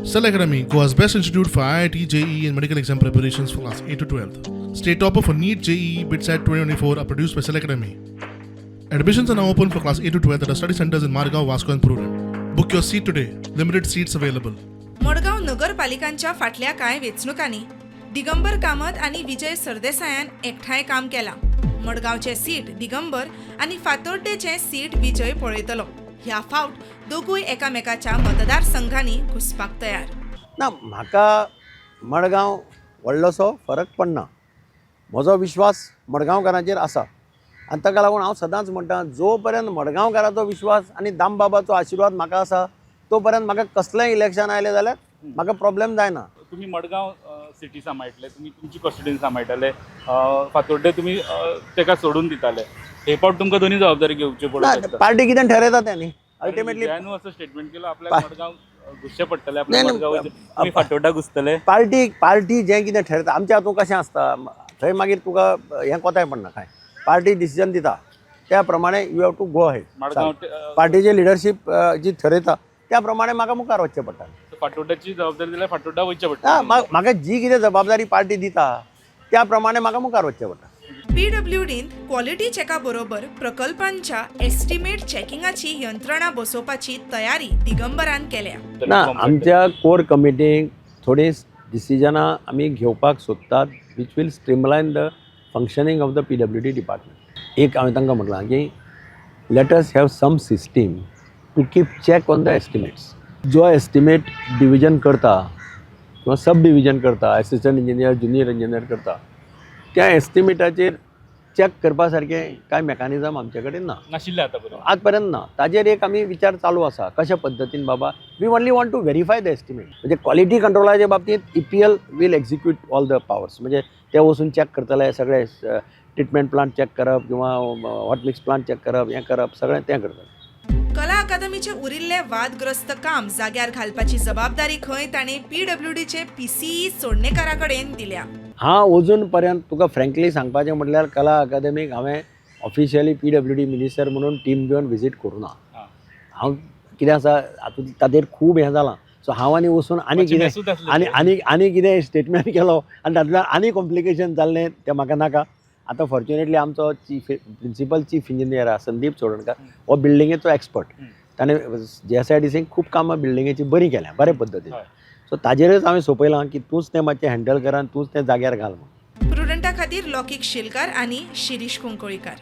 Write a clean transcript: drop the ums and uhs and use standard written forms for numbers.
Cell Academy, Goa's best institute for IIT, JEE, and medical exam preparations for class 8 to 12. State topper for NEET, JEE, BITSAT 2024 are produced by Cell Academy. Admissions are now open for class 8 to 12 at our study centers in Margao, Vasco, and Prudent. Book your seat today. Limited seats available. Madgaon नगरपालिकांच्या फाटल्या कांय वेंचणुकांनी दिगंबर कामत आनी विजय सरदेसायान एकठांय काम केलां. मडगांवचें seat Digambar आनी फातोड्डेचें seat Vijay पळयतलो. ह्या फावट दोगूय एकामेकाच्या मतदारसंघांनी घुसपाक तयार. ना, म्हाका मडगांव व्हडलोसो फरक पडना. म्हजो विश्वास मडगांवकारांचेर आसा आनी ताका लागून हांव सदांच म्हणटा, जो पर्यंत मडगांवकाराचो विश्वास आनी दामबाबाचो आशिर्वाद म्हाका आसा, तो पर्यंत म्हाका कसलेंय इलेक्शन आयलें जाल्यार म्हाका प्रॉब्लेम जायना. तुम्ही मडगांव सिटी सांबाळटले, तुमी तुमची कॉन्स्टिट्युएन्सी सांबाळटले, फातोड्डे तुमी तेका सोडून दिताले. हे फावट तुमकां दोन्ही जबाबदारी घेवची ना. पडूंक. पार्टी कितें ठरयता तें न्ही अल्टिमेटली. विजयानू असो स्टेटमेंट केलो, आपल्याक मडगांव घुसचें पडटलें आपल्या. नाही, मडगांव नाही. तुमी फातोड्डा घुसतले. पार्टी पार्टी जें कितें ठरयता, आमच्या हातूंत कशें आसता, थंय मागीर तुका हें कोताय पडना कांय. पार्टी डिसिजन दिता त्या प्रमाणे you have to go ahead. Madgaon पार्टीचे लिडरशीप जी ठरयता त्या प्रमाणे म्हाका मुखार वचचें पडटा. फातोड्ड्याची जबाबदारी दिल्यार फातोड्डा वयचें ना. पडटलें. म्हाका जी कितें जबाबदारी पार्टी दिता त्या प्रमाणे म्हाका मुखार वचचें पडटा. पीडब्ल्यूडीन क्वॉलिटी चेका बरोबर प्रकल्पांच्या एस्टिमेट चेकिंगाची यंत्रणा बसोवपाची तयारी दिगंबरान केल्या. ना, आमच्या कोर कमिटीक थोडीं डिसिजनां आमी घेवपाक सोदतात, which will streamline the functioning of the PWD department. एक हांवें तांकां म्हटलां की let us have some system to keep check on the estimates. जो एस्टिमेट डिविजन करता किंवा सब डिविजन करता, असिस्टंट इंजिनियर, ज्युनियर इंजिनियर करता, त्या एस्टिमेटाचेर चॅक करपा सारकें कांय मॅकानिजम आमचे कडेन ना. नाशिल्लें आतां पर्यंत. आजपर्यंत ना. ताजेर एक आमी विचार चालू आसा, कशा पद्दतीन बाबा we only want to verify the estimate. म्हणजे क्वॉलिटी कंट्रोलाच्या बाबतींत EPL will execute all the powers. म्हणजे ते वचून चॅक करतले सगळे, ट्रिटमेंट प्लांट चॅक करप किंवा हॉट मिक्स प्लांट चॅक करप, हें करप, सगळें तें करतले. कला अकादमीचे उरिल्ले वादग्रस्त काम जाग्यार घालपाची जबाबदारी खंय ताणें पीडब्ल्यूडीचे पीसीई चोडणेकारा कडेन दिल्या. हांव अजून पर्यंत तुका फ्रेंकली सांगपाचें म्हटल्यार, कला अकादमीक हांवें ऑफिशियली पीडब्ल्यूडी मिनिस्टर म्हणून टीम घेवन विजीट करूं ना. हांव कितें आसा, हातूंत ताचेर खूब हें जालां, सो हांव आनी वचून आनी मातशें कितें मेसूच आसलें आनी तें. आनी आनी कितें स्टेटमेंट केलो आनी तातूंतल्यान आनी कॉम्प्लिकेशन जाल्लें तें म्हाका नाका. आतां फॉर्च्युनेटली आमचो चीफ प्रिंसिपल चीफ इंजिनियर आसा संदीप चोडणकार, हो बिल्डिंगेचो एक्सपर्ट. ताणें जीएसआयडीसीन खूब कामां बिल्डिंगेची बरीं केल्या, बरे पद्दतीन. सो ताजेरच हांवें सोंपयलां की तूंच तें मातशें हँडल कर आनी तूंच तें जाग्यार घाल म्हणून. प्रुडंटा खातीर लौकीक शिलकार आनी शिरीष कुंकळीकार.